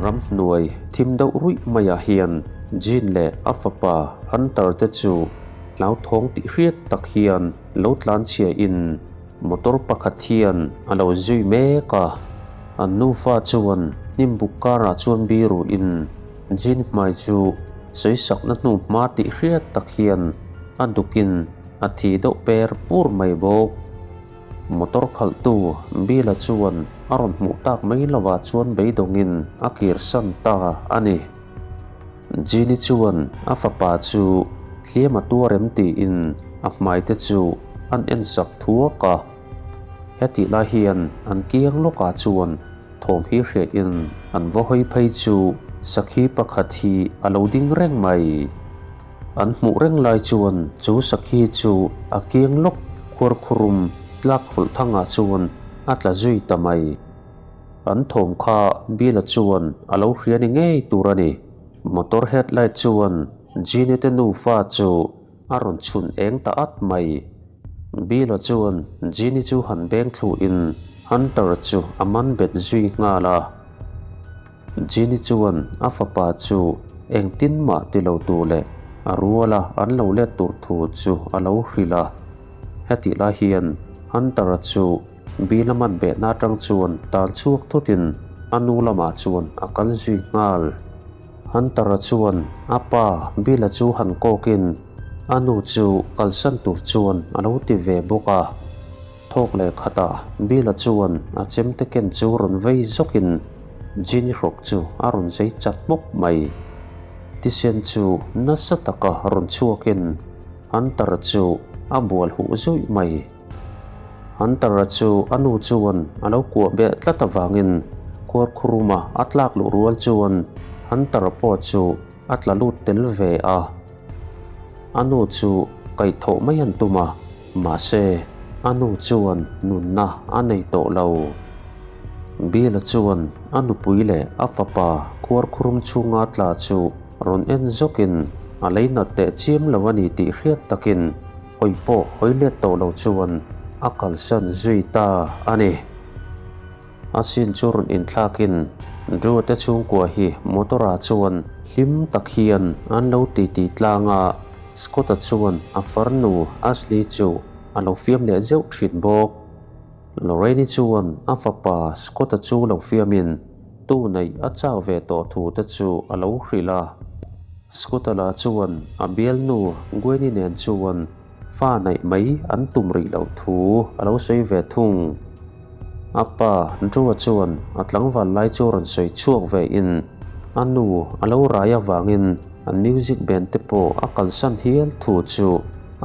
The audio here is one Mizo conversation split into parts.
Ramhnuai thim deuh ruih maiah hian Jean leh a fapa Hunter te chu hlauthawng tih hriat tak hian lo tlanchhia in motor pakhat hian a lo zui mek a. An nufa chuan hnim buk karah chuan biru in Jean hmai chu sawisakna hnu hma tih hriat tak hian a dukin a thi deuh per pur mai bawk. Motor khalhtu Bill-a chuan a rawn hmuh tak mai lovah chuan beidawngin a kirsan ta a ni. Jeannie chuan a fapa chu hliam a tuar em tiin a hmai te chu an en sak thuak a. Hetih lai hian an kiang lawkah chuan thawm hi hriain an va hawi phei chu sakhi pakhat hi a lo ding reng mai. An hmuh reng lai chuan chu sakhi chu a kiang lawk khuarkhurum tlak khawlh thangah chuan a tla zui ta mai. An thawm kha Bill-a chuan a lo hria ni ngei tur a ni. Motor headlight chuan Genie te nufa chu a rawn chhun eng ta at mai. Bill-a chuan Genie chu han beng thluhin Hunter chu a man bet zui nghal a. Genie chuan a fapa chu engtin mah ti lo tur leh a ruala an lo let tur thu chu a lo hrilh a. Hetih lai hian Hunter-a chu Bill-a man behna atang chuan tan chhuak thutin a nu lamah chuan a kal zui nghal. Hunter-a chuan a pa Bill-a chu han kawkin a nu chu kalsan tur chuan a lo ti ve bawk a. Thawk leh khatah Bill-a chuan a chemte ken chu rawn vei zawkin Ginny hrawk chu a rawn zei chat hmawk mai. Thisen chu nasa taka rawn chhuakin Hunter-a chu a bual huh zuih mai. Hunter-a chu a nu chuan a lo kuah beh tlat avangin khuarkhuruma a tlak luh rual chuan Hunter-a pawh chu a tla lut tel ve a. A nu chu kaihthawh mai an tum a, mahse a nu chuan nunna a nei tawh lo. Bill-a chuan a nupui leh a fapa khuarkhurum chhunga tla chu rawn en zawkin a lei nat teh chiam lo a ni tih hriat takin hawi pawh hawi let tawh lo chuan a kalsan zui ta a ni. A chin chu rawn inthlakin Drew te chhungkua hi motor ah chuan hlim tak hian an lo titi tlang a, Scott-a chuan a farnu Ashley chu a lo fiam leh zeuh thin bawk. Lorraine-i chuan a fapa Scott-a chu lo fiamin tu neih a chak ve tawh thu te chu a lo hrilh a. Scott-a lah chuan a bialnu Gwen-i nen chuan Fa neih mai an tum rih loh thu a lo sawi ve thung. A pa Drew-a chuan a tlangval lai chu rawn sawi chhuak ve in a nu a lo rai avangin an music band te pawh a kalsan hial thu chu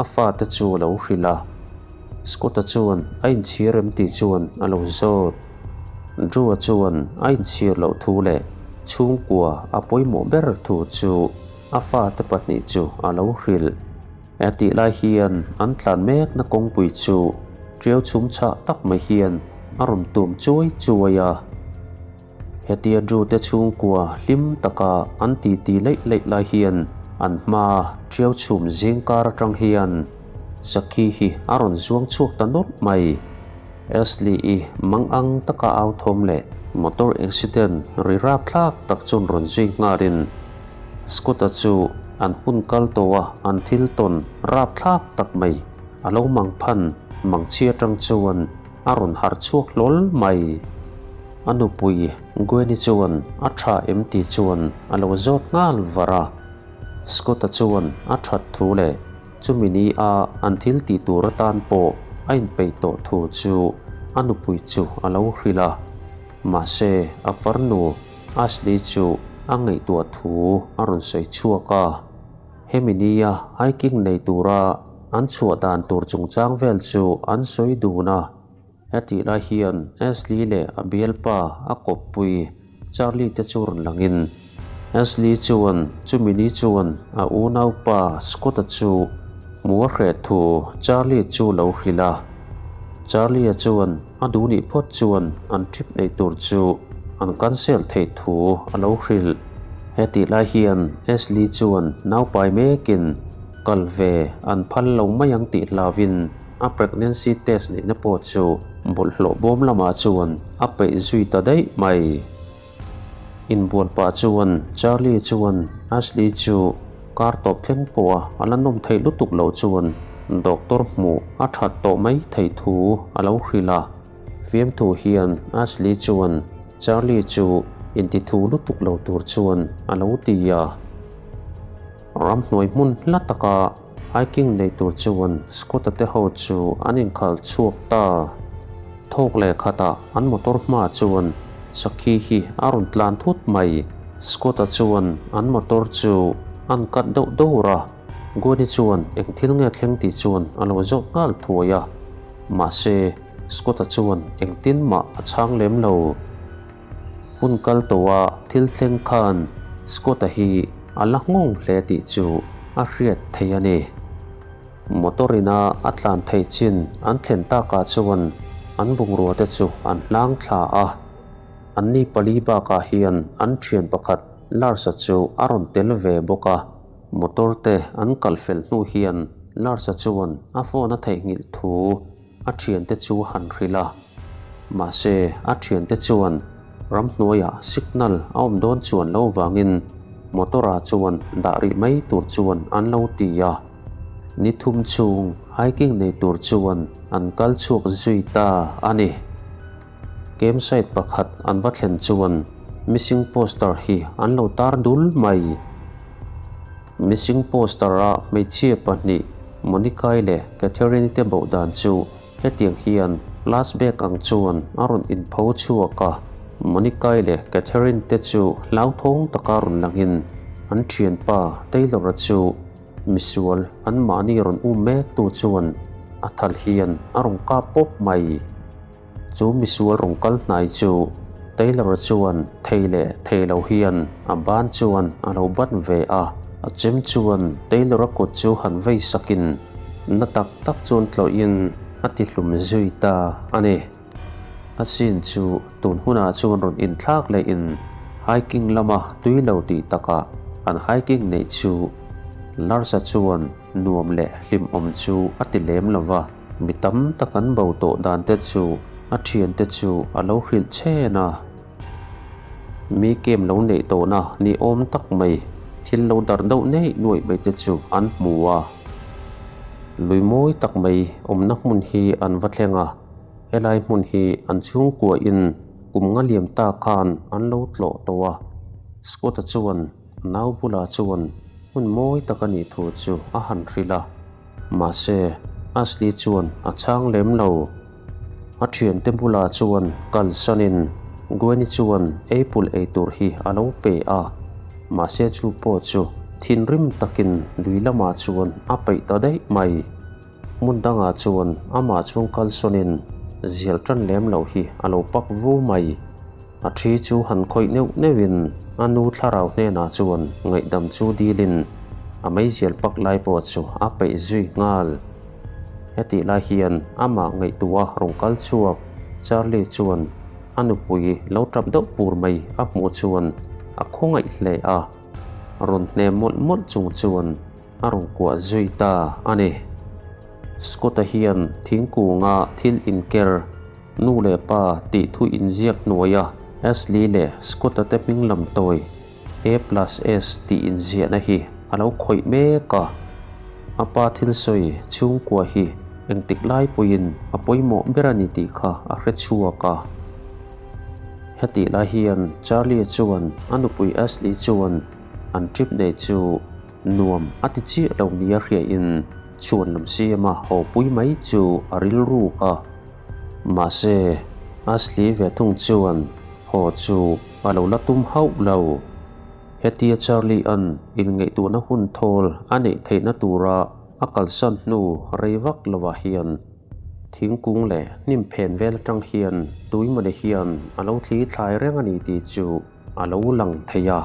a fate chu a lo hrilh a. Scott-a chuan a inchhir em tih chuan a lo zawt. Drew-a chuan a inchhir loh thu leh chhungkua a pawimawh ber thu chu a fate pahnih chu a lo hrilh. He tih lai hian an tlan mekna kawngpui chu ṭiau chhum chhah tak mai hian a rawn tum chuai chuai a. Hetia Drew te chhungkua hlim taka an titi leih leih lai hian an hma ṭiau chhum zing kar aṭang hian Sakhi hi a rawn zuang chhuak ta nawlh mai. Ashley-i mang ang taka au thawm leh motor accident ri rapthlak tak chuan rawn zui nghalin Scott-a chu an hun kal tawh a, an thil tawn rapthlak tak mai a lo mang phan mang chhi atang chuan a rawn harh chhuak hlawl mai. A nupui Gwen-i chuan a tha em tih chuan a lo zawt nghal var a. Scott-a chuan a that thu leh chumi ni a an thil tih tur atan pawh a inpeih tawh thu chu a nupui chu a lo hrilh a. Mahse a farnu Ashley chu a ngaihtuah thu a rawn sawi chhuak a, hemi nia hiking nei tura an chhuah dan tur chungchang vel chu an sawi dun a. Hetih lai hian Ashley leh a bialpa a kawppui Charlie te chu rawn langin Ashley chuan chumi ni chuan a unaupa Scott-a chu hmu a hreh thu Charlie chu lo hrilh a. Charlie-a chuan A duh nih phawt chuan an trip neih tur chu an cancel theih thu a lo hrilh. Hetih lai hian Ashley chuan naupai mekin kal ve an phal lo mai ang tih hlauvin a pregnancy test neihna pawh chu bawlhhlawh bawm lamah chuan a peih zui ta daih mai. Inbual pah chuan Charlie chuan Ashley chu kar tawp thleng pawha a la nawm theih lutuk loh chuan doctor hmuh a that tawh mai theih thu a lo hrilh a. Fiamthu hian Ashley chuan Charlie chu intithu lutuk lo tur chuan a lo ti a. Ramhnuai hmun hla taka hiking nei tur chuan Scott-a te ho chu an inkhalh chhuak ta. Thawk leh khatah an motor hmaah chuan sakhi hi a rawn tlan thut mai. Scott-a chuan an motor chu an cut deuh dawr a, Gwen-i chuan eng thil nge thleng tih chuan a lo zawt nghal thuai a. Mahse, Scott-a chuan engtin mah a chhang lem lo. Hun kal tawha thil thleng khan Scott-a hi a la nghawng hle tih chu a hriat thei a ni. Motor ina a tlan theih chin an thlen takah chuan an bungrua te chu an hlang thla a. Anni pali bakah hian an thian pakhat Lars-a chu a rawn tel ve bawk a. Motor te an kal fel hnu hian Lars-a chuan a phone a theihnghilh thu a thiante chu han hrilh a. Mahse, a thiante chuan ramhnuaiah signal a awm dawn chuan lo vangin motor-ah chuan dah rih mai tur chuan an lo ti a. Ni thum chhung hiking nei tur chuan an kal chhuak zui ta a ni. Campsite pakhat an va thlen chuan missing poster hi an lo tar dul mai. Missing poster-a hmeichhia pahnih Monica-i leh Catherine-i te boh dan chu hetiang hian flashback ang chuan a rawn inpho chhuak a. Monica-i leh Catherine te chu hlauthawng taka rawn langin an thianpa Taylor-a chu misual anmahni rawn um mektu chuan a thal hian a rawn kap pawp mai. Chu misual rawn kal hnai chu Taylor chuan thei leh thei lo hian a ban chuan a lo bat ve a, a chem chuan Taylor-a kut chu han vei sakin na tak tak chuan tlawhin a ti hlum zui ta a ni. A scene chu tun hunah chuan rawn inthlak lehin hiking lama tui lo tih takah an hiking neih chu Lars-a chuan nuam leh hlimawm chu a ti lem lo va. Mi tam tak an bo tawh dan te chu a thiante chu a lo hrilh chhen a. Mi kem lo neih tawhna ni awm tak mai thil lo darh deuh neih nuaih mai te chu an hmu a. Lui mawi tak mai awmna hmun hi an va thleng a, helai hmun hi an chhungkuahin kum nga liam ta khan an lo tlawh tawh a. Scott-a chuan a nau bulah chuan hmun mawi tak a nih thu chu a han hrilh a. Mahse, Ashley chuan a chhang lem lo. A thiante bulah chuan kalsanin Gwen-i chuan apple ei tur hi a lo pe a, mahse chu pawh chu thinrim takin lui lamah chuan a peih ta daih mai. Hmun dangah chuan amah chuan kalsawnin zial tan lem loh hi a lo pak vu mai. A thi chu han khawih neuh neuhin a nu thlarau hnenah chuan ngaihdam chu dilin a meizial pak lai pawh chu a peih zui nghal. Hetih lai hian amah ngaihtuah rawn kal chhuak Charlie chuan a nupui lo tap deuh pur mai a hmuh chuan a khawngaih hle a, rawn hne mawlh mawlh chung chuan a rawn kuah zui ta a ni. Scott-a hian thingkunga thil inker Nu leh pa tih thu inziak hnuaia Ashley leh Scott-a te hming lam tawi A plus S tih inziahna hi a lo khawih mek a. A pa thil sawi chhungkua hi engtik lai pawhin a pawimawh ber a ni tih kha a hre chhuak a. Hetih lai hian Charlie-a chuan a nupui Ashley chuan an trip nei chu Nuam a ti chiah lo nia hriain chhuan lam siama haw pui mai chu a rilruk a. Mahse, Ashley ve thung chuan haw chu a lo la tum hauh lo. Hetia Charlie-a'n inngaihtuahna hun thawl a neih theihna tura a kalsan hnu rei vak lovah hian thingkung leh hnim phen vel atang hian tuimawni hian a lo thli thlai reng a ni tih chu A lo lang thei a,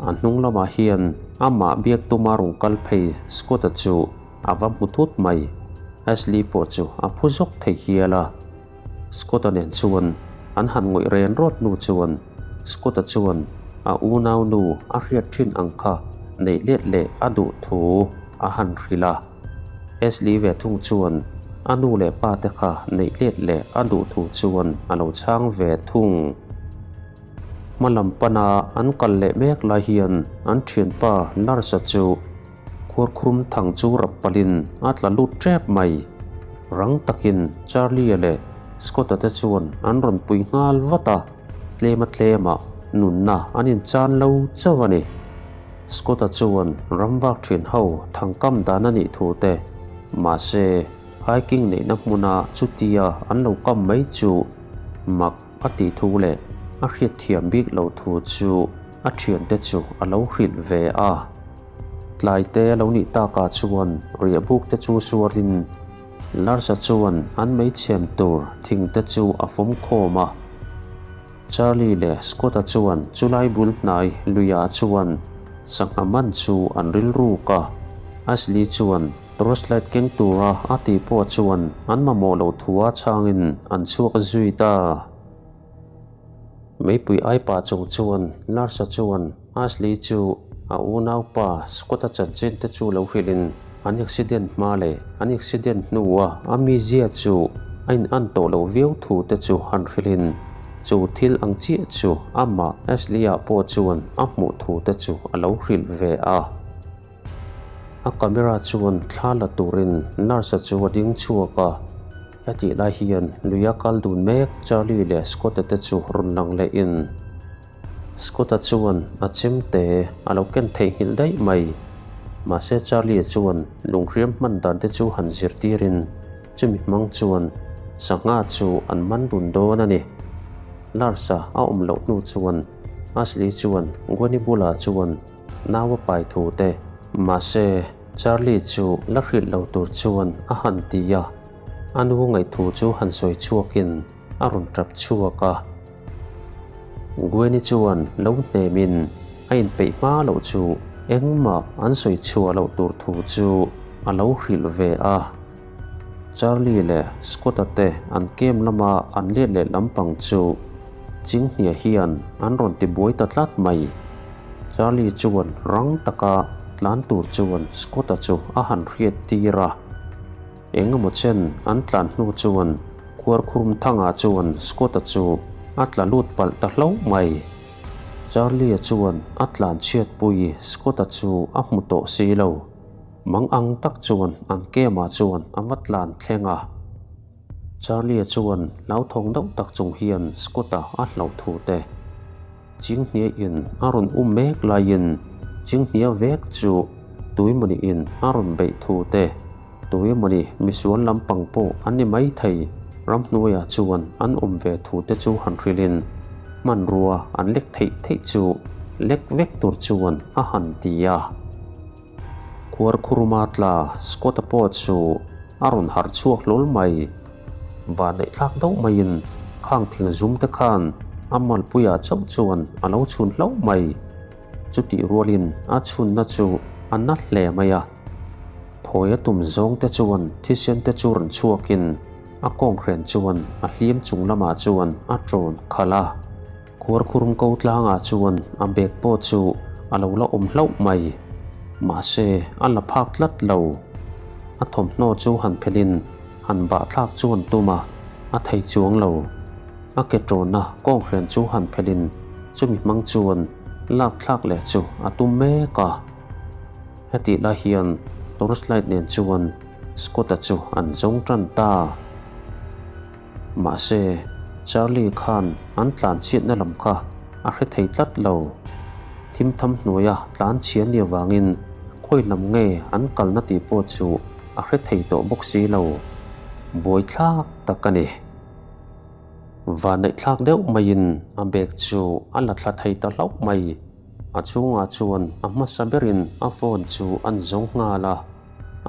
a hnung lamah hian amah biak tuma rawn kal phei Scott-a chu a va hmu thut mai. Ashley pawh chu a phu zawk thei hial a. Scott-a nen chuan an han ngawih ren rawt hnu chuan Scott-a chuan a unau nu a hriat thin ang kha neih let leh a duh thu a han hrilh a. Ashley ve thung chuan a nu leh pa te kha neih let leh a duh thu chuan a lo chhang ve thung. Hma lam pana an kal leh mek lai hian an thianpa Lars-a chu khuarkhurum thang chu rap palhin a tla lut tep mai. Rang takin Charlie-a leh Scott-a te chuan an rawn pui nghal vat a, tlema tlemah nunna an inchan lo chauh a ni. Scott-a chuan ramvak thin ho thangkam dan a nih thu te, mahse hiking neihna hmuna chutia an lo kam mai chu mak a tih thu leh a hriatthiam bik lo thu chu a thiante chu a lo hrilh ve a. Tlai te a lo nih takah chuan riahbuk te chu sualin Lars-a chuan an meichhem tur thing te chu a fawm khawm a. Charlie leh Scott-a chuan chulai bul hnai luiah chuan sangha man chu an rilruk a. Ashley chuan torchlight keng tura a tih pawh chuan an mamawh loh thua chhangin an chhuak zui ta. Meipui ai pah chung chuan Lars-a chuan Ashley chu a unaupa Scott-a chanchin te chu lo hrilhin an accident hma leh an accident hnua a mizia chu a in an tawh loh viau thu te chu han hrilhin chu thil ang chiah chu amah Ashley-a pawh chuan a hmuh thu te chu a lo hrilh ve a. A camera chuan thla la turin nurse-a chu a ding chhuak a, hetih lai hian luia kal dun mek Charlie leh Scott-a te chu rawn lang lehin Scott-a chuan a chemte a lo ken theihnghilh daih mai. Mahse Charlie-a chuan lunghriam hman dan te chu han zirtirin chumi hmang chuan sangha chu an man dun dawn a ni. Nurse-a a awm loh hnu chuan Ashley chuan Gwen-i bulah chuan Nau a pai thu te. Mahse, Charlie chu la hrilh lo tur chuan a han ti a, a nu ngaihthu chu han sawi chhuakin a rawn tap chhuak a. Gwen-i chuan lo hnemin a inpeih hma loh chu engmah an sawi chhuah loh tur thu chu a lo hrilh ve a. Charlie leh Scott-a te an camp lama an let leh lampang chu Chinghnia hian an rawn ti buai ta tlat mai. Charlie chuan rang taka tlan tur chuan Scott-a chu a han hriat tir a. Eng emaw chen an tlan hnu chuan khuarkhurum thangah chuan Scott-a chu a tla lut palh ta hlauh mai. Charlie-a chuan a tlan chhiatpui Scott-a chu a hmu tawh si lo. Mang ang tak chuan an camp-ah chuan a va tlan thleng a. Charlie-a chuan hlauthawng deuh tak chung hian Scott-a a hlauh thu te Chinghnia-in a rawn um mek laiin Chinghnia vek chu Tuimawni-in a rawn beih thu te Tuimawni misual lampang pawh an ni maithei ramhnuaiah chuan an awm ve thu te chu han hrilhin hmanrua an lek theih theih chu lek vek tur chuan a han ti a. Khuarkhuruma tla Scott-a pawh chu a rawn harh chhuak hlawl mai. Vanneih thlak deuh maiin khang thing zum te khan a malpuiah chauh chuan a lo chhun hlauh mai. Chutih rualin a chhunna chu a na hle mai a. Phawi a tum zawng te chuan thisen te chu rawn chhuakin a kawnghren chuan a hliam chung lamah chuan a ṭawn khalh a. Khuarkhurum ko tlangah chuan a bag pawh chu a lo la awm hlauh mai. Mahse, a la phak tlat lo. A thawmhnaw chu han phelhin han bah thlak chuan tum a, a thei chuang lo. A ke ṭawna kawnghren chu han phelhin chumi hmang chuan lak thlak leh chu a tum mek a. Hetih lai hian torchlight nen chuan Scott-a chu an zawng ṭan ta. Mahse, Charlie khan an tlanchhiatna lam kha a hre thei tlat lo. Thim tham hnuaia tlanchhia ni avangin khawi lam nge an kalna tih pawh chu a hre thei tawh bawk si lo. Buaithlak tak a ni. Vanneihthlak deuh maiin a bag chu a la thla thei ta hlauh mai. A chhungah chuan a hmasa berin a phone chu an zawng nghal a.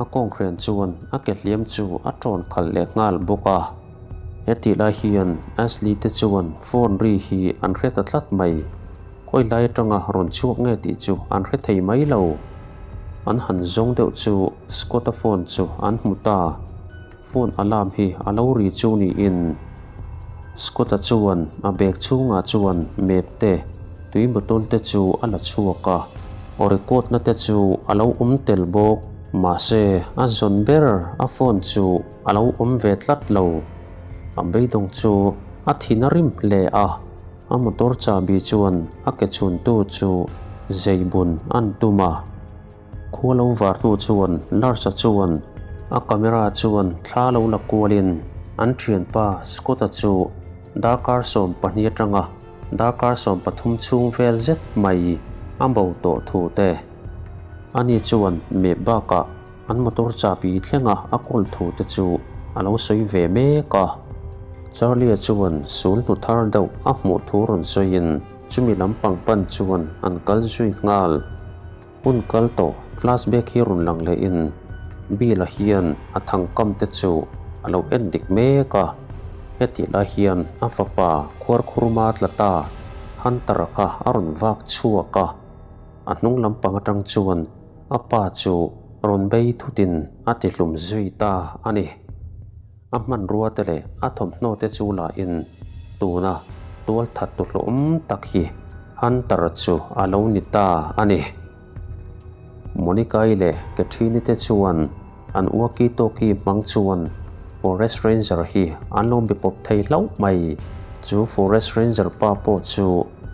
A kawnghren chuan a ke hliam chu a ṭawn khalh leh nghal bawk a. Hetih lai hian Ashley te chuan phone ri hi an hre ta tlat mai. Khawi lai atanga rawn chhuak nge tih chu an hre thei mai lo. An han zawng deuh chu Scott-a phone chu an hmu ta. Phone alarm hi a lo ri chu niin Scott-a chuan a bag chhungah chuan map te, tui bottle te chu a la chhuak a, aw record na te chu a lo awm tel bawk. Mahse, a zawn ber a phone chu a lo awm ve tlat lo. A beidawng chu a thin a rim hle a. A motor chahbi chuan a ke chhuntu chu zei bun an tum a. Khua lo var hnu chuan Lars-a chuan a camera chuan thla lo la kualin an thianpa Scott-a chu darkar 12 atanga darkar 13 chhung vel zet mai a bo tawh thu te. Ani chuan map bakah an motor chahbi thlenga a kawl thu te chu a lo sawi ve mek a. Charlie-a chuan sul hnu thar deuh a hmuh thu rawn sawiin chumi lampang pan chuan an kal zui nghal. Hun kal tawh flashback hi rawn lang lehin Bill-a hian a thangkam te chu a lo en dik mek a. Hetih lai hian a fapa khuarkhurma tla ta Hunter-a kha a rawn vak chhuak a. A hnung lampang atang chuan a pa chu rawn bei thutin a tihlum zui ta a ni. A hmanrua te leh a thawmhnaw te chu lahin tuna tual that tu hlawm tak hi Hunter chu a lo ni ta a ni. Monica-i leh Catherine-i te chuan an walkie-talkie hmang chuan Forest Ranger hi an lo be pawp thei hlauh mai. Chu Forest Ranger pa pawh chu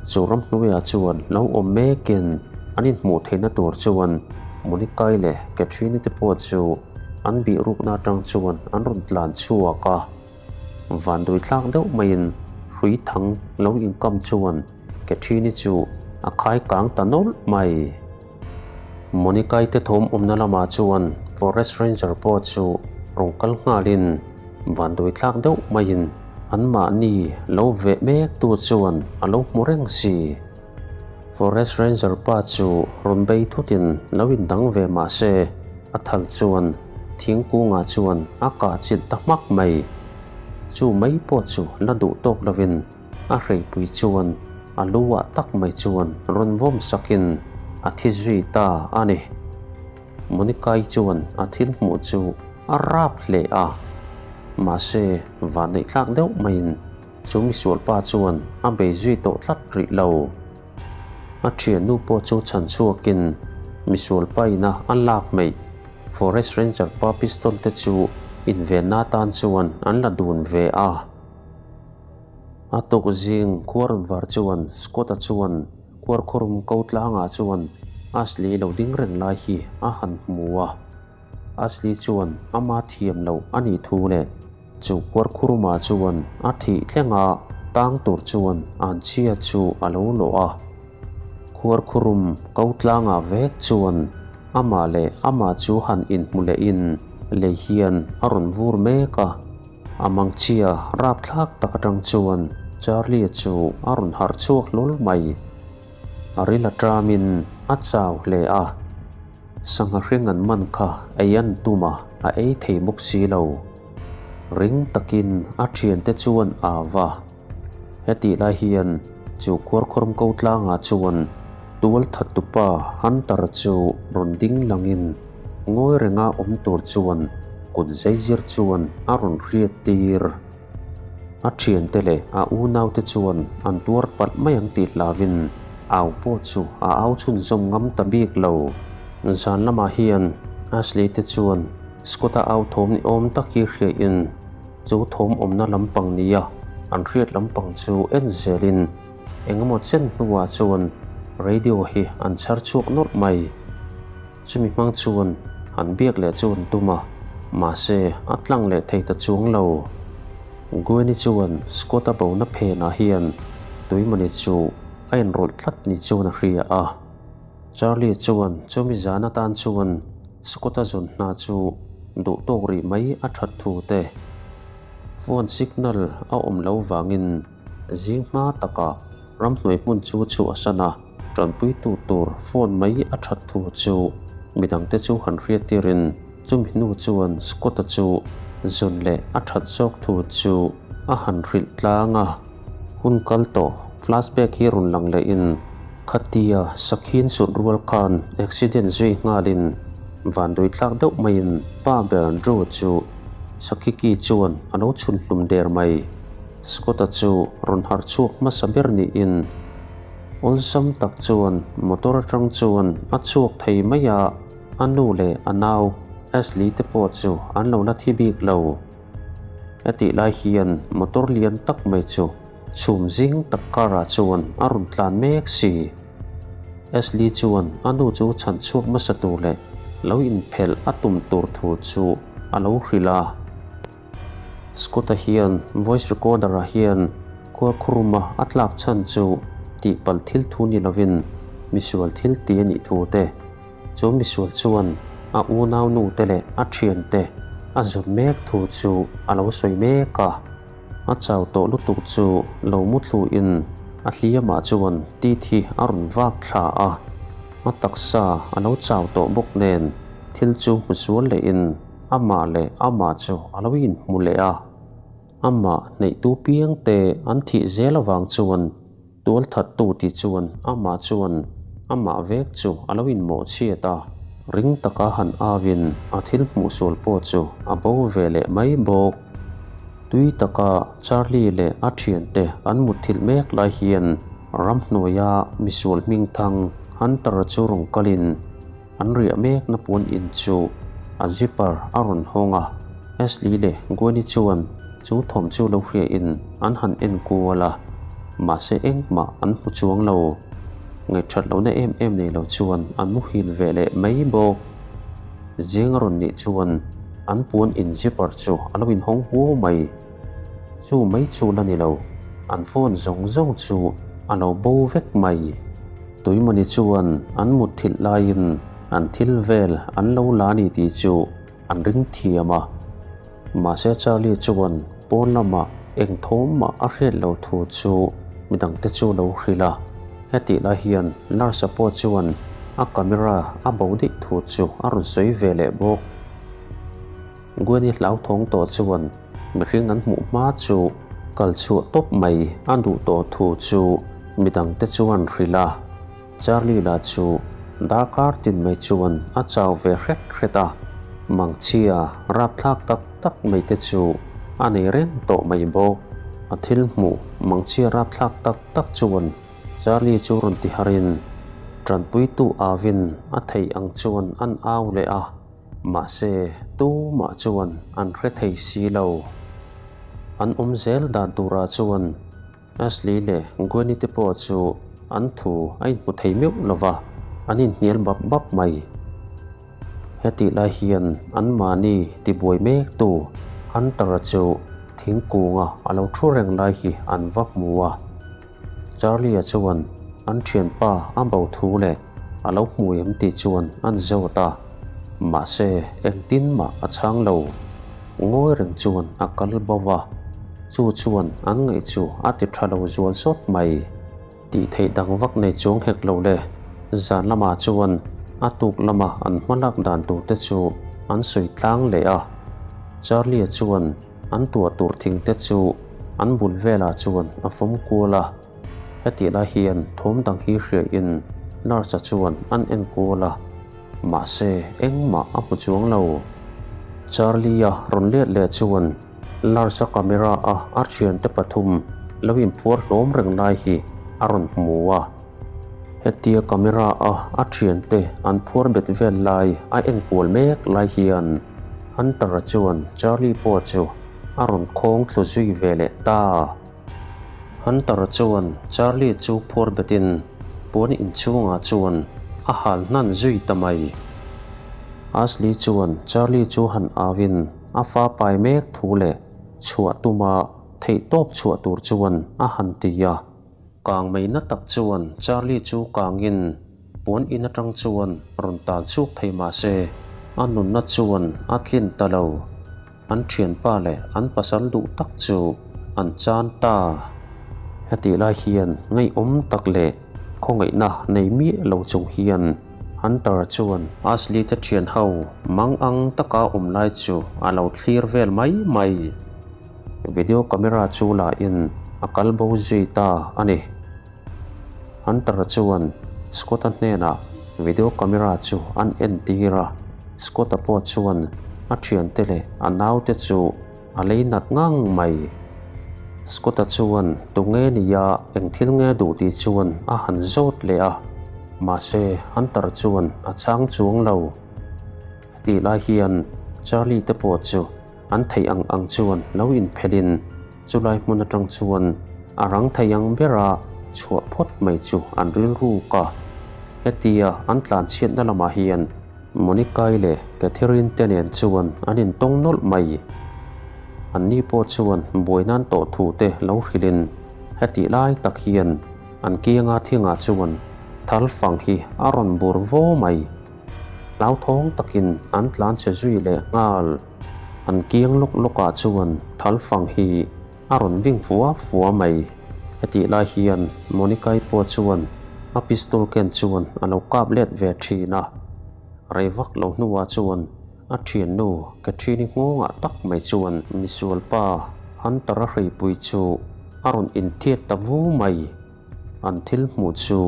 chu ramhnuaiah chuan lo awm mekin an inhmuh theihna tur chuan Monica-i leh Catherine-i te pawh chu an bih rukna atang chuan an rawn tlan chhuak a. Vanduai thlak deuh maiin hrui thang lo inkam chuan Catherine-i chu a khai kang ta nawlh mai. Monica-i te thawm awmna lamah chuan Forest Ranger pawh chu rawn kal nghalin vanduai thlak deuh maiin anmahni lo veh mek tu chuan a lo hmu reng si. Forest Ranger pa chu rawn bei thutin lo indang ve mah se a thal chuan thingkungah chuan a kah chilh ta hmak mai. Chu mai pawh chu la duh tawk lovin a hreipui chuan a lu ah tak mai chuan rawn vawm sakin a thi zui ta a ni. Monica-i chuan a thil hmuh chu a rap hle a, mahse vanneih tlak deuh maiin chu misual pa chuan a bei zui tawh tlat rih lo. A thiannu pawh chu chhan chhuakin misual pa ina a lak mai Forest Ranger pa pistol te chu invenna atan chuan an la dun ve a. A tuk zing khuar var chuan Scott-a chuan khuarkhawrum ko tlangah chuan Ashley lo ding reng lai hi a han hmu a. Ashley chuan ama thiam loh a nih thu leh chu khuarkhurumah chuan a thih thlenga tang tur chuan an chhia chu a lo lawh a. Khuarkhurum ko tlangah vek chuan amah leh amah chu han inhmu lehin lei hian a rawn vur mek a. A mangchhia rapthlak tak atang chuan Charlie-a chu a rawn harh chhuak hlawl mai. A ril a tamin a chau hle a, sangha hring an man kha ei an tum a, a ei thei bawk si lo. Ring takin a thiante chuan a va. Hetih lai hian chu khuarkhawrm ko tlangah chuan tual thattupa Hunter chu rawn ding langin ngawi renga awm tur chuan kut zaizir chuan a rawn hriat tir. A thiante leh a unaute chuan an tuar palh mai ang tih hlavin au pawh chu a au chhunzawm ngam ta bik lo. Zan lamah hian Ashley te chuan Scott-a au thawm ni awm tak hi hriain Chu thawm awmna lampang nia an hriat lampang chu en zelin engemaw chen hnuah chuan radio hi an chhar chhuak nawlh mai. Chumi hmang chuan han biak leh chu an tum a, mahse a tlang leh thei ta chuang lo. Gwen-i chuan Scott-a bona phenah hian tuimawni chu a inrawlh tlat ni chuan a hria a. Charlie chuan chumi zan atan chuan Scott-a zawn hna chu duh tawk rih mai a that thu te. Phone signal a awm lo vangin zing hma takah ramhnuai hmun chu chhuah a san a, tanpuitu tur phone mai a that thu chu midangte chu han hriat tirin chumi hnu chuan Scott-a chu zawn leh a that zawk thu chu a han hrilh tlang a. Hun kal tawh flashback hi rawn lang lehin khatia sakhin sut rual khan accident zui nghalin vanduai tlak deuh maiin pa ber Drew chu Sakhiki chuan a lo chhun hlum der mai. Scott-a chu rawn harh chhuak hmasa ber niin awlsam tak chuan motor atang chuan a chhuak thei mai a, a nu leh a nau Ashley te pawh chu an lo la thi bik lo. Hetih lai hian motor lian tak mai chu Chhum zing tak karah chuan a rawn tlan mek si. Ashley chuan a nu chu chhan chhuak hmasa tur leh lo inphelh a tum tur thu chu a lo hrilh a. Scott-a hian voice recorder-ah hian khuarkhuruma a tlak chhan chu tihpalh thil thu ni lovin misual thil ti a nih thu te, chu misual chuan a unau nu te leh a thian te a zawt mek thu chu a lo sawi mek a. A chau tawh lutuk chu lo mu thluin a hliamah chuan tit hi a rawn vak thla a, a taksa a lo chau tawh bawk nen thil chu hmu sual lehin amah leh amah chu a lo inhmu leh a. Amah hneihtu piang te an thih zel avang chuan Tualthattu ti chuan amah chuan amah vek chu a lo inmawh chhiat a, ring taka han auin a thil hmuh sual pawh chu a bo ve leh mai bawk. Tui taka Charlie leh a thiante an mutthilh mek lai hian ramhnuaia misual hmingthang Hunter-a chu rawn kalin an riah mekna puan in chu a zipper a rawn hawng a, Ashley leh Gwen-i chuan chu thawm chu lo hriain an han en kual a, mahse engmah an hmu chuang lo. Ngaihthat lohna em em nei lo chuan an muhil ve leh mai bawk. Zing a rawn nih chuan an puan in zipper chu a lo inhawng huau mai. Chu mai chu la ni lo, an phone zawng zawng chu a lo bo vek mai. Tuimawni chuan an mutthilh laiin an thil vel an lo la ni tih chu an ring thiam a. Mahse Charlie chuan pawn lamah eng thawm mah a hriat lo thu chu midangte chu lo hrilh a. Hetih lai hian nurse pawh chuan a camera a bo daih thu chu a rawn sawi ve leh bawk. Gwen-i hlauthawng tawh chuan mihring an hmuh hma chu kal chhuah tawp mai a duh tawh thu chu midangte chuan hrilh a. Charlie lah chu darkar tin mai chuan a chau ve hret hret a, mangchhia rapthlak tak tak mai te chu a nei reng tawh mai bawk. A thil hmuh mangchhia rapthlak tak tak chuan Charlie chu rawn ti harin tanpuitu Avin a theih ang chuan an au leh a. Mahse, tumah chuan an hre thei si lo. An awm zel dan turah chuan Ashley leh Gwen-i te pawh chu an thu a inhmu thei meuh lo va, an inhnial bap bap mai. Hetih lai hian anmahni tibuai mektu Hunter-a chu thingkunga a lo thu reng lai hi an va hmu a. Charlie-a chuan an thianpa a bo thu leh a lo hmu em tih chuan an zawt a, mahse engtin mah a chhang lo. Ngawi reng chuan a kal bo va, chu chuan an ngaih chu a ti tha lo zual sawt mai. Tih theih dang vak nei chuang hek lo le, zan lamah chuan a tuk lama an hmalak dan tur te chu an sawi tlang leh a. Charlie-a chuan An tuah tur thing te chu an bul velah chuan a fawm kual a, hetih lai hian thawm dang hi hriain nurse-a chuan an en kual a, mahse engmah a hmu chuang lo. Charlie-a rawn let leh chuan nurse-a camera a a thiante pathum lo inphuar hlawm reng lai hi a rawn hmu a. Hetia camera a a thiante an phuar bet vel lai a en kual mek lai hian Hunter-a chuan Charlie pawh chu a rawn khawng thlu zui ve leh ta. Hunter-a chuan Charlie chu phuar betin puan inchhungah chuan a hal hnan zui ta mai. Ashley chuan Charlie chu han auin a fa pai mek thu leh chhuah tuma theihtawp chhuah tur chuan a han ti a. Kang mai na tak chuan Charlie chu kangin puan in atang chuan rawn tan chhuak thei mah se, a nunna chuan a tlin ta lo. An thianpa leh an pasal duh tak chu an chan ta. Hetih lai hian ngaihawm tak leh khawngaihna nei miah lo chung hian Hunter chuan Ashley te thian ho mang ang taka awm lai chu a lo thlir vel mai mai. Video camera chu la in a kal bo zui ta a ni. Hunter chuan Scott-a hnenah video camera chu an entir a, Scott-a pawh chuan a thiante leh a naute chu a lei nat ngang mai. Scott-a chuan tunge nia eng thil nge duh tih chuan a han zawt leh a, mahse Hunter chuan a chhang chuang lo. Hetih lai hian Charlie te pawh chu An theih ang ang chuan lo inphelhin chulai hmun atang chuan A rang thei ang bera chhuah phawt mai chu an rilruk a. Hetia an tlanchhiatna lamah hian Monica-i leh Catherine te nen chuan an intawng nawlh mai. Anni pawh chuan buaina'n tawh thu te lo hrilhin hetih lai tak hian an kianga thingah chuan thal fang hi a rawn bur vo mai. Hlauthawng takin an tlanchhe zui leh nghal. An kiang lawk lawkah chuan thal fang hi a rawn ving fua fua mai. Hetih lai hian Monica-i pawh chuan a pistol ken chuan a lo kap let ve thin a. Rei vak lo hnuah chuan a thiannu Catherine-i nghawngah tak mai chuan misualpa Hunter-a hreipui chu a rawn inthiat ta vu mai. An thil hmuh chu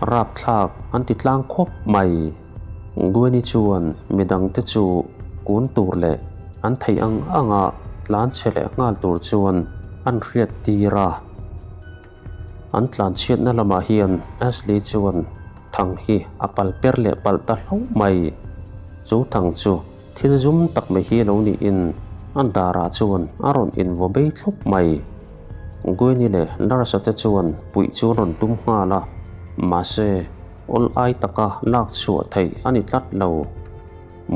rapthlak an ti tlang khawp mai. Gwen-i chuan midangte chu kun tur leh an theih ang anga tlan chhe leh nghal tur chuan an hriat tir a. An tlan chhiatna lamah hian Ashley chuan thang hi a pal per leh palh ta hlauh mai. Chu thang chu thil zum tak mai hi lo niin a darah chuan a rawn invaw bei thlup mai. Gwen-i leh Nurse-a te chuan puih chu an rawn tum nghal a, mahse awl ai taka lak chhuah theih a ni tlat lo.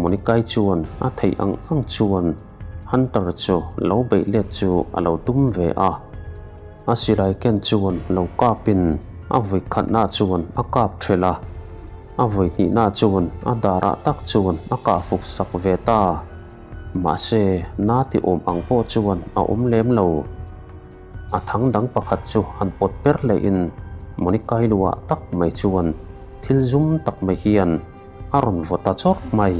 Monica-i chuan a theih ang ang chuan Hunter chu lo beih let chu a lo tum ve a. A silai ken chuan lo kapin a vawi khatna chuan a kap thelh a, a vawi hnihna chuan a darah tak chuan a kah fuk sak ve ta. Mahse, na ti awm ang pawh chuan a awm lem lo. A thang dang pakhat chu han pawt per lehin Monica-i luah tak mai chuan thil zum tak mai hian a rawn vaw ta chawrh mai.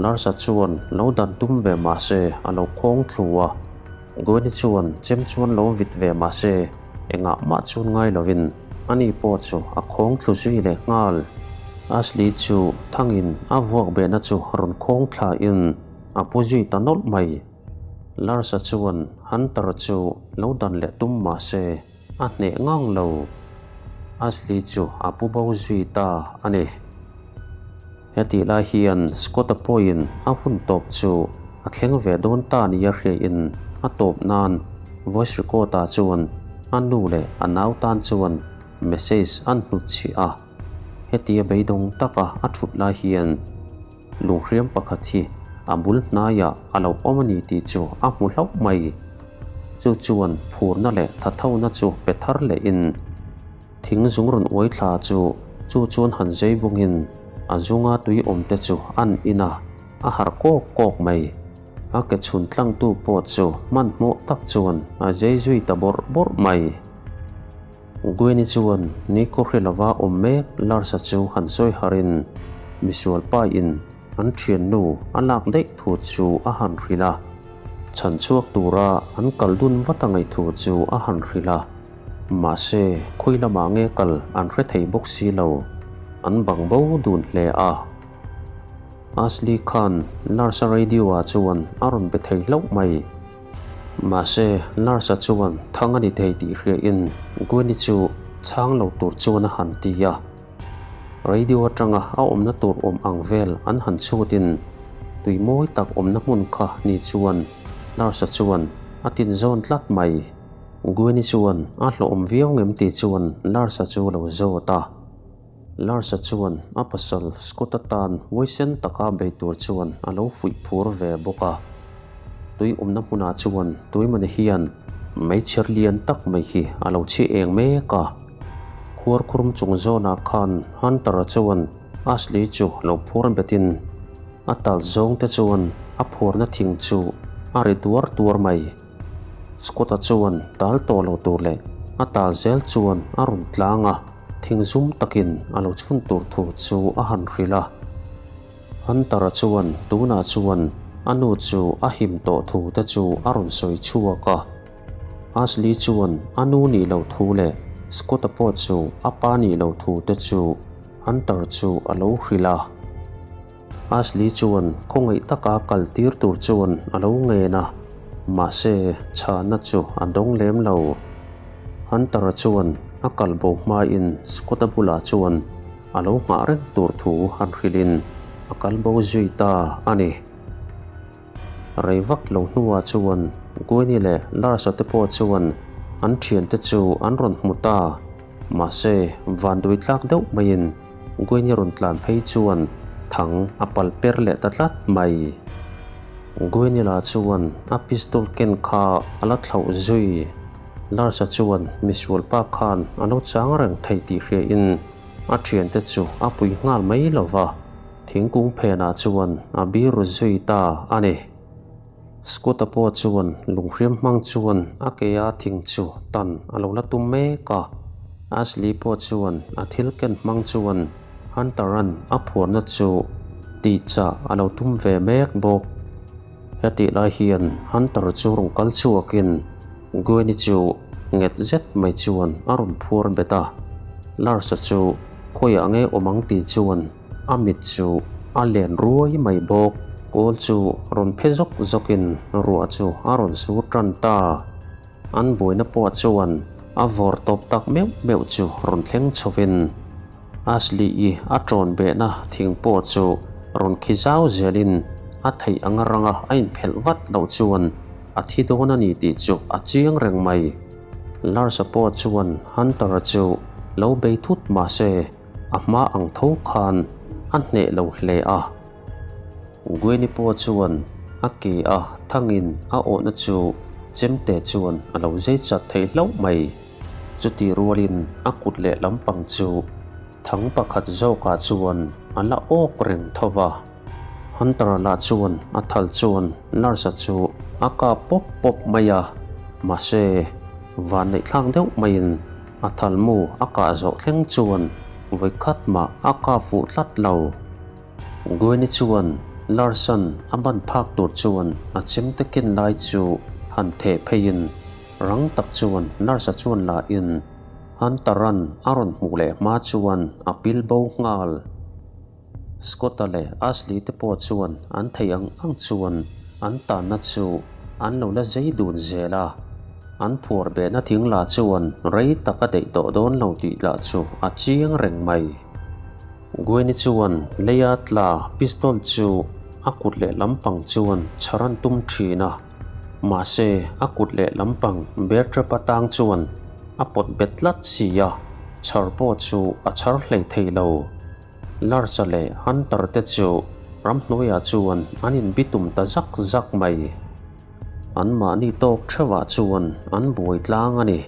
Larsa chuan lo dan tum ve mahse a lo khawng thlu a, Gwen-i chuan chem chuan lo vit ve mahse engah mah chuan ngai lovin ani pawh chu a khawng thlu zui leh nghal. Ashley chu thangin a vuak behna chu rawn khawng thlain a pu zui ta nawlh mai. Larsa chuan Hunter chu lo dan leh tum mahse a hneh ngang lo. Ashley chu a pu bo zui ta a ni. Hetih lai hian Scott-a pawhin a hun tawp chu a thleng ve dawn ta nia hriain a tawp nan voice record-ah chuan a nu leh a nau tan chuan message an hnutchhiah a. Hetia beidawng taka a thut lai hian lunghriam pakhat hi a bul hnaiah a lo awm a ni tih chu a hmu hlauh mai. Chu chuan phurna leh thathona chu pe thar lehin Thing zung rawn uai thla chu chu chuan han zei bawngin a zunga tui awm te chu an in a, a harh kawk kawk mai. A ke chhun tlangtu pawh chu hmanhmawh tak chuan a zei zui ta bawrh bawrh mai. Gwen-i chuan Nico hre lova awm mek Lars-a chu han sawi harin misual pa in an thiannu a lak daih thu chu a han hrilh a, chhan chhuak tura an kal dun vat a ngaih thu chu a han hrilh a. Mahse, khawi lamah nge kal an hre thei bawk si lo, an bang bo dun hle a. Ashley khan Lars-a radio-ah chuan a rawn be thei hlauh mai. Mahse, Lars-a chuan thang a ni thei tih hriain Gwen-i chu chhang lo tur chuan a han ti a. Radio atanga a awmna tur awm ang vel an han chhutin tui mawi tak awmna hmun kha ni chuan Lars-a chuan a tinzawn tlat mai. Gwen-i chuan a hlawhawm viau ngem tih chuan Lars-a chu lo zawt a. Lars-a chuan a pasal Scott-a tan huaisen taka bei tur chuan a lo fuih phur ve bawk a. Tui awmna hmunah chuan Tuimane hian meichher lian tak mai hi a lo chhi eng mek a. Khuarkhurum chung zawnah khan Hunter-a chuan Ashley chu lo phur betin a tal zawng te chuan a phurna thing chu a ri tuar tuar mai. Scott-a chuan tal tawh lo tur leh a tal zel chuan a rawn tlang a, thing zum takin a lo chhun tur thu chu a han hrilh a. Hunter-a chuan tunah chuan a nu chu a him tawh thu te chu a rawn sawi chhuak a. Ashley chuan a nu nih loh thu leh Scott-a pawh chu a pa nih loh thu te chu Hunter chu a lo hrilh a. Ashley chuan khawngaih taka kal tir tur chuan a lo ngen a, mahse chhahna chu a dawng lem lo. Hunter-a chuan a kal bo hmain Scott-a bulah chuan a lo nghah reng tur thu han hrilhin a kal bo zui ta a ni. Rei vak lo hnuah chuan Gwen-i leh Lars-a te pawh chuan. an thiante chu an rawn hmu ta. Mahse, vanduai tlak deuh maiin Gwen-i rawn tlan phei chuan thang a pal per leh ta tlat mai. Gwen-i lah chuan a pistol ken kha a la thlauh zui. Lars-a chuan misual pa khan a lo chang reng thei tih hriain a thiante chu a pui nghal mai lo va, thingkung phenah chuan a bir zui ta a ni. Scott-a pawh chuan lunghriam hmang chuan a ke a thing chu tan a lo la tum mek a. Ashley pawh chuan a thil ken hmang chuan Hunter-a'n a phuarna chu tihchah a lo tum ve mek bawk. Hetih lai hian Hunter chu rawn kal chhuakin Gwen-i chu nghet zet mai chuan a rawn phuar bet a. Lars-a chu khawiah nge awm ang tih chuan A mit chu a len ruai mai bawk. Kawl chu rawn phe zawk zawkin ruah chu a rawn sur tan ta. An buaina pawh chuan a vawr tawp tak meuh meuh chu rawn thleng chhovin Ashley-i a ṭawn behna thing pawh chu rawn khi zau zelin a theih anga ranga a inphelh vat loh chuan a thi dawn a ni tih chu a chiang reng mai. Lars-a pawh chuan Hunter-a chu lo bei thut mah se, A hma ang tho khan a hneh lo hle a. Gwen-i pawh chuan a ke a thangin a awhna chu chemte chuan a lo zei chat thei hlauh mai. Chutih rualin a kut leh lampang chu thang pakhat zawkah chuan a la awk reng tho va. Hunter-a lah chuan a thal chuan Lars-a chu a kap pawp pawp mai a, mahse vanneihthlak deuh maiin A thalmu a kah zawh thleng chuan vawikhat mah a kah fuh tlat lo. Gwen-i chuan Larson a ban phak tur chuan a chemte ken lai chu han theh pheiin rang tak chuan Larsa chuan la in Hunter-a'n a rawn hmuh leh hma chuan a pil bo nghal. Scott-a leh Ashley te pawh chuan an theih ang ang chuan an tanna chu an lo la zei dun zel a, an phuar behna thing lah chuan rei tak a daih tawh dawn lo tih lah chu a chiang reng mai. Gwen-i chuan leia tla pistol chu a kut leh lampang chuan chhar an tum thin a, mahse a kut leh lampang bear trap atang chuan a pawt bet tlat si a, chhar pawh chu a chhar hlei thei lo. Lars-a leh Hunter te chu ramhnuaiah chuan an inbitum ta zak zak mai. Anmahni tawk theuhah chuan an buai tlang a ni.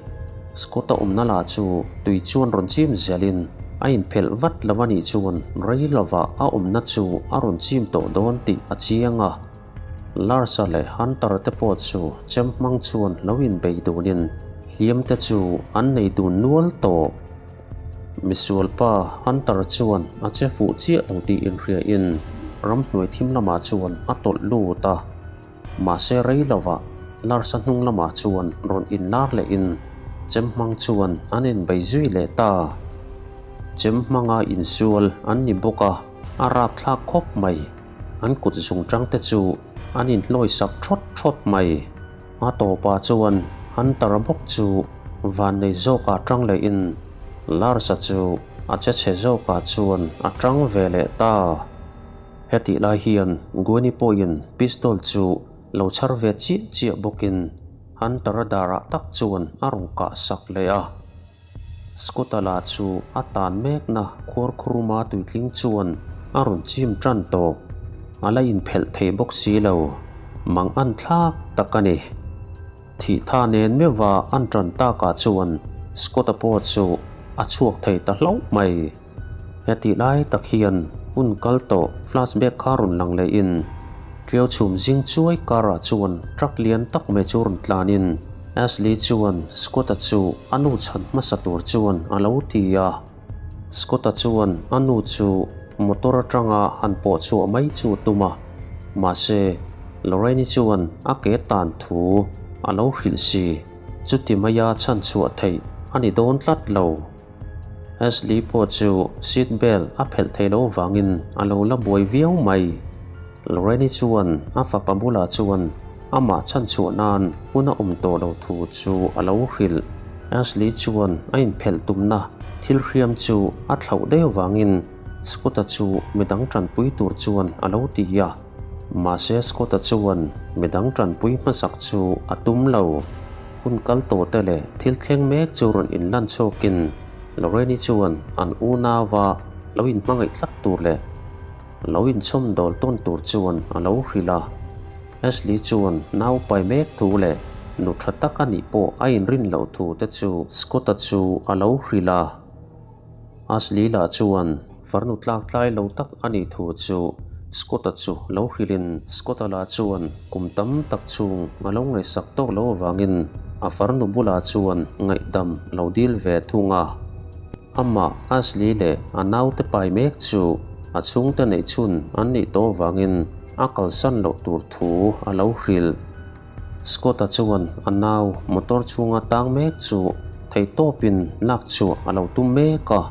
Scott-a awmna lah chu tui chuan rawn chim zelin a inphelh vat lo a nih chuan rei lovah a awmna chu a rawn chim tawh dawn tih a chiang a. Lars-a leh Hunter te pawh chu chem hmang chuan lo inbei dunin hliam te chu an nei dun nual tawh. Misual pa Hunter chuan a che fuh chiah lo tih inhriain ramhnuai thim lamah chuan a tawlh lut a. Mahse rei lovah Lars-a hnung lamah chuan rawn inlar lehin chem hmang chuan an inbei zui leh ta. Chem hmanga insual an ni bawk a, a rapthlak khawp mai. An kut zungtang te chu an inhlawi sak thawt thawt mai. A tawpah chuan Hunter-a bawk chu vannei zawkah tang lehin Lars-a chu a che chhe zawkah chuan a tang ve leh ta. Hetih lai hian Gwen-i pawhin pistol chu lo chhar ve chiah chiah bawkin Hunter-a darah tak chuan a rawn kah sak leh a. Scott-a lah chu a tan mekna khuar khuruma tuitling chuan a rawn chim tan tawh. A la inphelh thei bawk si lo. Mang an thlak tak a ni. Thih tha nen meuha an tan takah chuan Scott-a pawh chu a chhuak thei ta hlauh mai. Hetih lai tak hian hun kal tawh flashback kha rawn lang lehin Ṭiau chhum zing chuai karah chuan truck lian tak mai chu rawn tlanin Ashley chuan Scott-a chu a nu chhan hmasa tur chuan a lo ti a. Scott-a chuan a nu chu motor atanga han pawh chhuah mai chu a tum a, mahse Lorraine-i chuan a ke tan thu a lo hrilh si, chuti maia chhan chhuah theih a ni dawn tlat lo. Ashley pawh chu seat belt a phelh thei lo vangin a lo la buai viau mai. Lorraine-i chuan a fapa bulah chuan amah chhanchhuah nan hun a awm tawh lo thu chu a lo hrilh. Ashley chuan a inphelh tumna thil hriam chu a thlauh deuh vangin Scott-a chu midang tanpui tur chuan a lo ti a. Mahse Scott-a chuan midang tanpui hmasak chu a tum lo. Hun kal tawh te leh thil thleng mek chu rawn inlan chhuakin Lorraine-i chuan an unauva lo inhmangaih tlat tur leh lo inchhawmdawl tawn tur chuan a lo hrilh a. Ashley chuan nau pai mek thu leh nu tha tak a nih pawh a inrin loh thu te chu Scott-a chu a lo hrilh a. Ashley lah chuan farnu tlak tlai lo tak a nih thu chu Scott-a chu lo hrilhin Scott-a lah chuan kum tam tak chhung a lo ngaihsak tawk lo avangin a farnu bulah chuan ngaihdam lo dil ve thung a. Amah Ashley leh a naute pai mek chu a chhungte neih chhun an nih tawh avangin a kalsan loh tur thu a lo hrilh. Scott-a chuan a nau motor chhunga tang mek chu theihtawpin lak chhuah a lo tum mek a.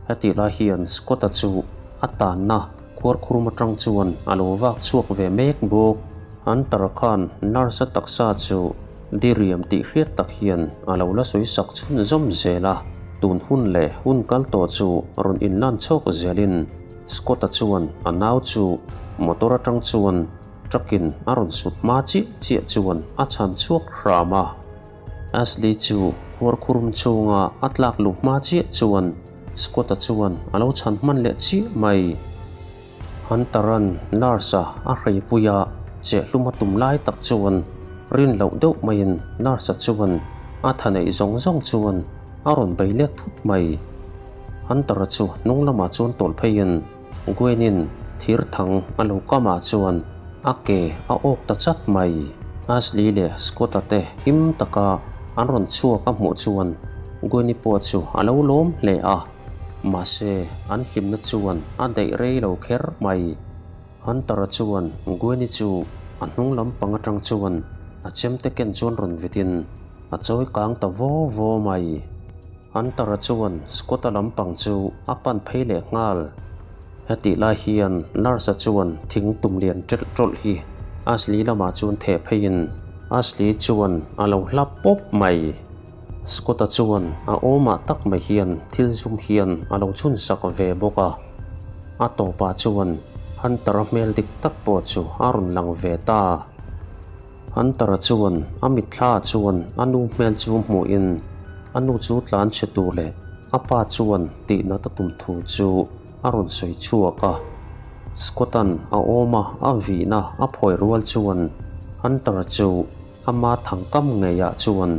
Hetih lai hian Scott-a chu a tanna khuarkhurum atang chuan a lo vak chhuak ve mek bawk. Hunter khan nurse-a taksa chu diriam tih hriat tak hian a lo la sawi sak chhunzawm zel a. Tun hun leh hun kal tawh chu rawn inlan chhawk zelin Scott-a chuan a nau chu motor atang chuan Truck-in a rawn sut hma chiah chiah chuan a chhan chhuak hram a. Ashley chu khuarkhurum chhunga a tlak luh hma chiah chuan Scott-a chuan a lo chhan hman leh chiah mai. Hunter-a'n Lars-a a hreipuia chehlum a tum lai tak chuan rin loh deuh maiin Lars-a chuan a tha neih zawng zawng chuan a rawn bei let thut mai. Hunter-a chu hnung lamah chuan tawlh pheiin Gwen-in thir thang a lo kamah chuan a ke a awk ta chat mai. Ashley leh Scott-a te him taka an rawn chhuak a hmuh chuan Gwen-i pawh chu a lo lawm hle a, mahse an hlimna chuan a daih rei lo kher mai. Hunter-a chuan Gwen-i chu a hnung lampang atang chuan a chemte ken chuan rawn vitin a chawi kang ta vaw vaw mai. Hunter-a chuan Scott-a lampang chu a pan phei leh nghal. Hetih lai hian Nurse-a chuan thing tum lian ṭelh ṭawlh hi Ashley lamah chuan theh pheiin Ashley chuan a lo hlap pawp mai. Scott-a chuan a awmah tak mai hian thil zum hian a lo chhun sak ve bawk a. A tawpah chuan Hunter-a hmel dik tak pawh chu a rawn lang ve ta. Hunter-a chuan a mitthla chuan a nu hmel chu hmuhin a nu chu tlan chhe tur leh a pa chuan tihnat a tum thu chu a rawn sawi chhuak a. Scott-a'n a awma a vihna a phawi rual chuan Hunter-a chu ama thangkam ngeiah chuan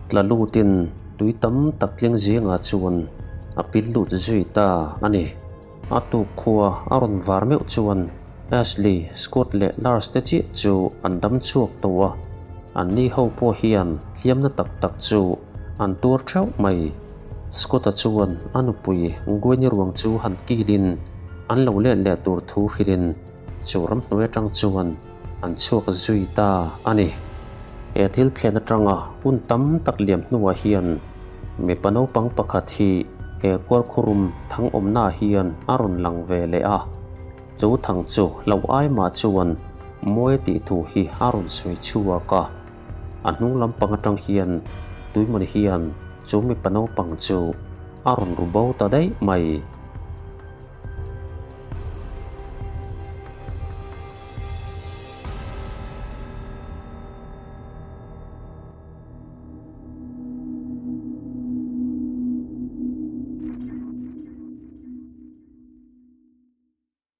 tla lutin tui tam tak tling zingah chuan a pil lut zui ta a ni. A tuk khua a rawn var meuh chuan Ashley, Scott leh Lars te chiah chu an dam chhuak tawh a, anni ho pawh hian hliamna tak tak chu an tuar theuh mai. Scott-a chuan a nupui Gwen-i ruang chu han kilin an lo let leh tur thu hrilhin chu ramhnuai atang chuan an chhuak zui ta a ni. He thil thlen atanga hun tam tak liam hnuah hian mipa naupang pakhat hi he kuarkhurum thang awmnaah hian a rawn lang ve leh a. Chu thang chu hlauh ai mah chuan mawi tih thu hi a rawn sawi chhuak a. A hnung lampang atang hian tuimawn hian chu mipa naupang chu a rawn ru bo ta daih mai.